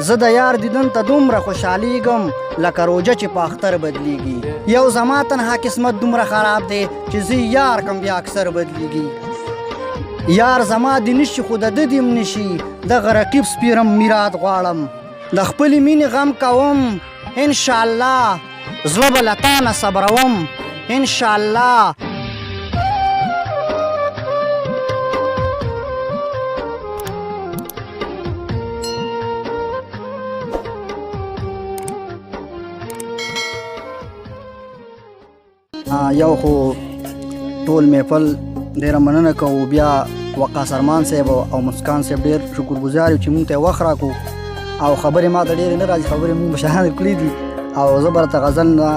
زه د یار دیدن ته دومره خوشحالیږم لکه روژه چې په اختر بدلیږي. یو زما تنها قسمت دومره خراب دی چې زه یار کم بیا اکثر بدلیږي. یار زما دې نشي خو د ده دې هم نشي، دغه رقیب سپیرم میرات غواړم. د خپلې مینې غم کوم انشاءالله، زړه به له تا نه صبروم انشاءالله. یو خو ټول محفل ډېره مننه کوو، بیا وقاص ارمان صاحب او مسکان صاحب ډېر شکرګزار یو چې مونږ ته یې وخت راکړو. او خبرې ما ته ډېرې نه راځي، خبرې مونږ مشرانو کړې دي. او زه به راته غزل نه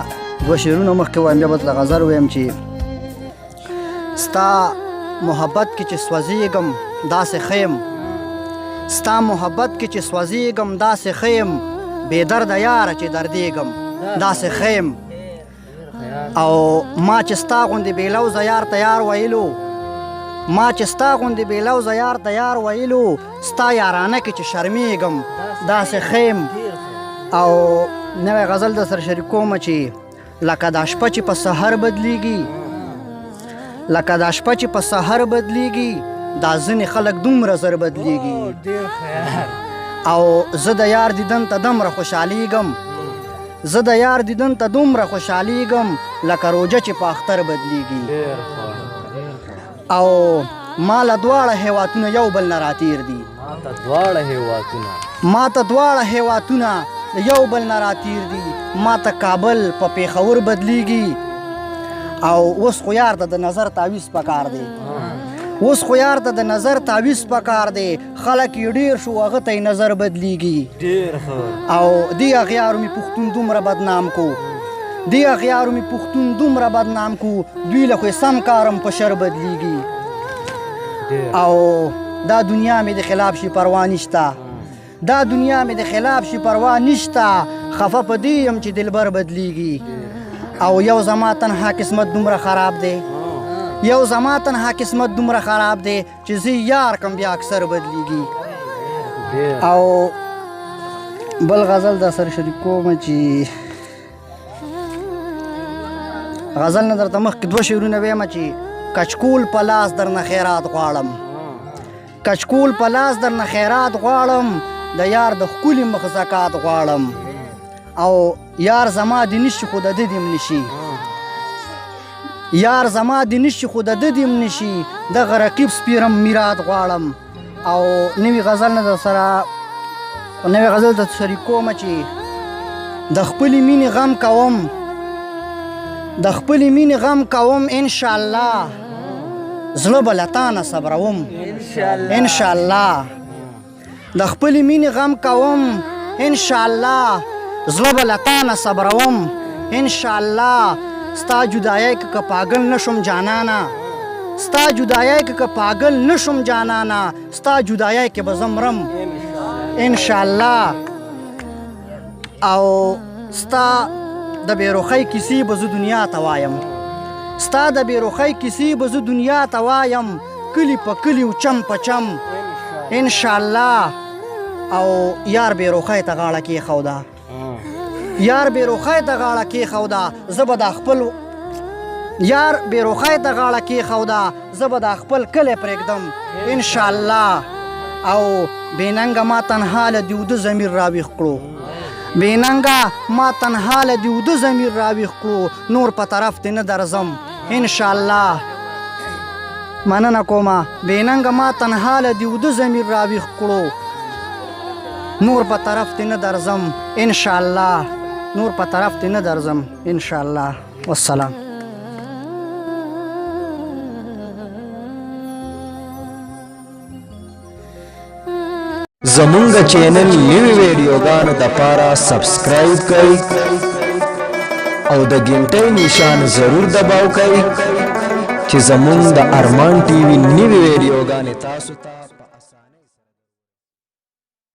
دوه شعرونه مخکې وایم، بیا به درته غزل ووایم چې ستا محبت کې چې سوځېږم داسې ښه یم، ستا محبت کې چې سوځېږم داسې ښه یم، بې درده یاره چې دردېږم داسې ښه یم. او ما چې ستا غوندې بې لوظه یار ته یار ویلو، ما چې ستا غوندې بې لوظه یار ته یار ویلو، ستا یارانه کې چې شرمېږم داسې ښه یم. او نوی غزل در سره شریک کوم چې لکه دا شپه چې په سحر بدلیږي، لکه دا شپه چې په سحر بدلیږي، دا ځینې خلک دومره زر بدلیږي. او زه د یار دیدن ته دومره خوشحالیږم، زه د یار دیدن ته دومره خوشحالیږم لکه روژه چې په اختر بدلیږي. او ما له دواړه هیوادونه یو بل نه راتیر دي، ما ته دواړه هیوادونه یو بل نه راتیر دي، ما ته کابل په پېښور بدلیږي. او اوس خو یار ته د نظر تعویذ پکار دی، اوس خو یار ته د نظر تعویذ پکار دی، خلک یې ډېر شو هغه ته یې نظر بدلیږي. او دې اغیارو مې پښتون دومره بدنام کو، دې اغیارو مې پښتون دومره بدنام کو، دوی له خو یې سم کارم په شر بدلیږي. او دا دنیا مې د خلاف شي پروا نشته، دا دنیا مې د خلاف شي پروا نشته، خفه په دې یم چې دلبر بدلیږي. او یو زما تنها قسمت دومره خراب دی، یو زما تنها قسمت دومره خراب دی چې زه یار کم بیا اکثر بدلیږي. او بل غزل در سره شریک کوم چې غزل نه درته مخکې دوه شعرونه وایم چې کچکول په لاس درنه خیرات غواړم، کچکول په لاس درنه خیرات غواړم، د یار د ښکلي مخ زکات غواړم. او یار زما دې نشي خو د ده دې هم نشي، یار زما دې نشي خو د ده دې هم نشي، دغه رقیب سپیرم میرات غواړم. او نوی غزل نه در سره نوی غزل درته شریک کوم چې د خپلې مینې غم کوم، د خپلې مینې غم کوم انشاءالله، زړه به له تا نه صبروم انشاءالله. د خپلې مینې غم کوم انشاءالله، زړه به له تا نه صبروم انشاءالله. ستا جدایۍ که پاګل نه شم جانانه، ستا جدایۍ که پاګل نه شم جانانه، ستا جدایۍ کې به زه مرم انشاءالله. او ستا د بېروخۍ کیسې به زه دنیا ته وایم، ستا د بېروخۍ کیسې به زه دنیا ته وایم، کلي په کلي او چم په چم انشاءالله. او یار بېروخۍ ته غاړه کېښوده، یار بېروخۍ ته غاړه کېښوده، زه به دا خپل یار بېروخۍ ته غاړه کېښوده، زه به دا خپل کلی پرېږدم انشاءالله. او بې ننګه ما تنها له دې اوده ضمیر راویښ کړو، بې ننګه ما تنها له دې اوده ضمیر راویښ کړو، نور په طرف دې نه درځم انشاءالله. مننه کومه. بې ننګه ما تنها له دې اوده ضمیر راویښ کړو، نور په طرف دې نه درځم انشاءالله، نور په طرف دې نه درځم انشاءالله. والسلام. زمونږ چینل نوي ویډیوګانو د پاره سبسکرایب کړئ او د ګنټۍ نشان ضرور دباو کړئ چې زمونږ د ارمان ټي وي نوي ویډیوګانې تاسو ته